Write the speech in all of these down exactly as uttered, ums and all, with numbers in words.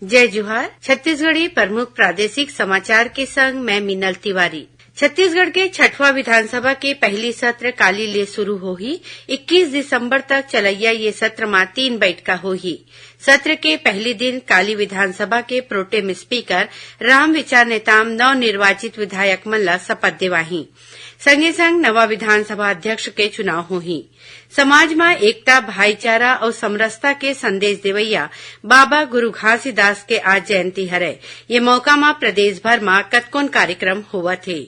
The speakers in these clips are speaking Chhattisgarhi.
जय जोहार। छत्तीसगढ़ी प्रमुख प्रादेशिक समाचार के संग मैं मीनल तिवारी। छत्तीसगढ़ के छठवां विधानसभा के पहली सत्र काली ले शुरू होही। इक्कीस दिसंबर तक चलैया ये सत्र म तीन बैठका होही। सत्र के पहली दिन काली विधानसभा के प्रोटेम स्पीकर रामविचार नेताम नवनिर्वाचित विधायक मन ला शपथ देवाही। संगे संग नवा विधानसभा अध्यक्ष के चुनाव होही। समाज म एकता, भाईचारा अउ समरसता के संदेश देवइया बाबा गुरु घासीदास के आज जयंती हरय। ये मौका म प्रदेश भर म कतकोन कार्यक्रम होवत हे।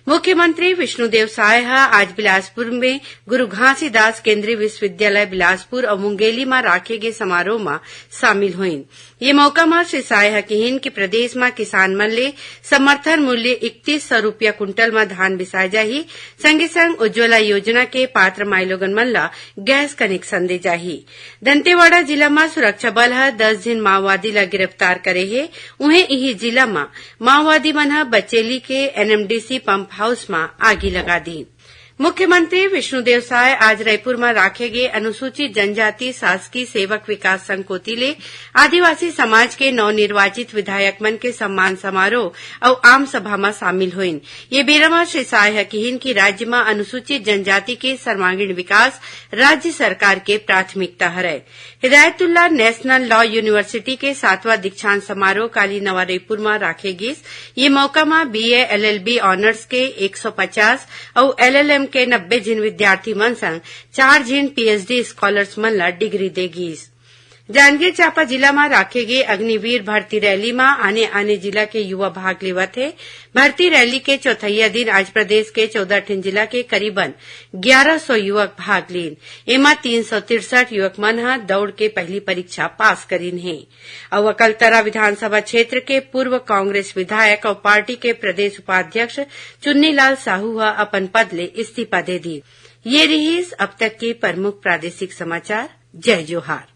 मुख्यमंत्री विष्णुदेव साय ह आज बिलासपुर में गुरु घासीदास केंद्रीय विश्वविद्यालय बिलासपुर अउ मुंगेली म राखे गे समारोह म शामिल होइन। ये मौका म श्री साय ह किहिन कि प्रदेश म किसान मन ले समर्थन मूल्य इकतीस सौ रुपया कुंटल म धान बिसाए जाही, संगे संग उज्ज्वला योजना के पात्र माईलोगन मन ल गैस कनेक्शन दे जाही। दंतेवाड़ा जिला म सुरक्षा बल ह दस झिन माओवादी ल गिरफ्तार करे हे। उहें, इही जिला म माओवादी मन ह बचेली के एनएमडीसी पंप हाउस म आगी लगा दीन। मुख्यमंत्री विष्णुदेव साय आज रायपुर म राखे गे अनुसूचित जनजाति शासकीय सेवक विकास संघ कोति ले आदिवासी समाज के नवनिर्वाचित विधायक मन के सम्मान समारोह अउ आम सभा म शामिल होइन। ये बेरा म श्री साय ह किहिन कि राज्य म अनुसूचित जनजाति के सर्वांगीण विकास राज्य सरकार के प्राथमिकता हरय। हिदायतुल्ला नेशनल लॉ यूनिवर्सिटी के सातवां दीक्षांत समारोह काली नवा रायपुर म राखे गिस। ये मौका म बीए एलएलबी ऑनर्स के एक सौ पचास अउ एलएलएम के नब्बे झिन विद्यार्थी मन संग चार झिन पीएचडी स्कॉलर्स मन ल डिग्री दे गिस। जांजगीर चांपा जिला म राखे गे अग्निवीर भर्ती रैली म आने-आने जिला के युवा भाग लेवत हे। भर्ती रैली के चौथैया दिन आज प्रदेश के चौदह ठिन जिला के करीबन ग्यारह सौ युवक भाग लीन। एमा तीन सौ तिरसठ युवक मन ह दौड़ के पहली परीक्षा पास करीन हे। अउ अकलतरा विधानसभा क्षेत्र के पूर्व कांग्रेस विधायक अउ पार्टी के प्रदेश उपाध्यक्ष चुन्नीलाल साहू ह अपन पद ले इस्तीफा दे दीन। ये रिहिस अब तक के प्रमुख प्रादेशिक समाचार। जय जोहार।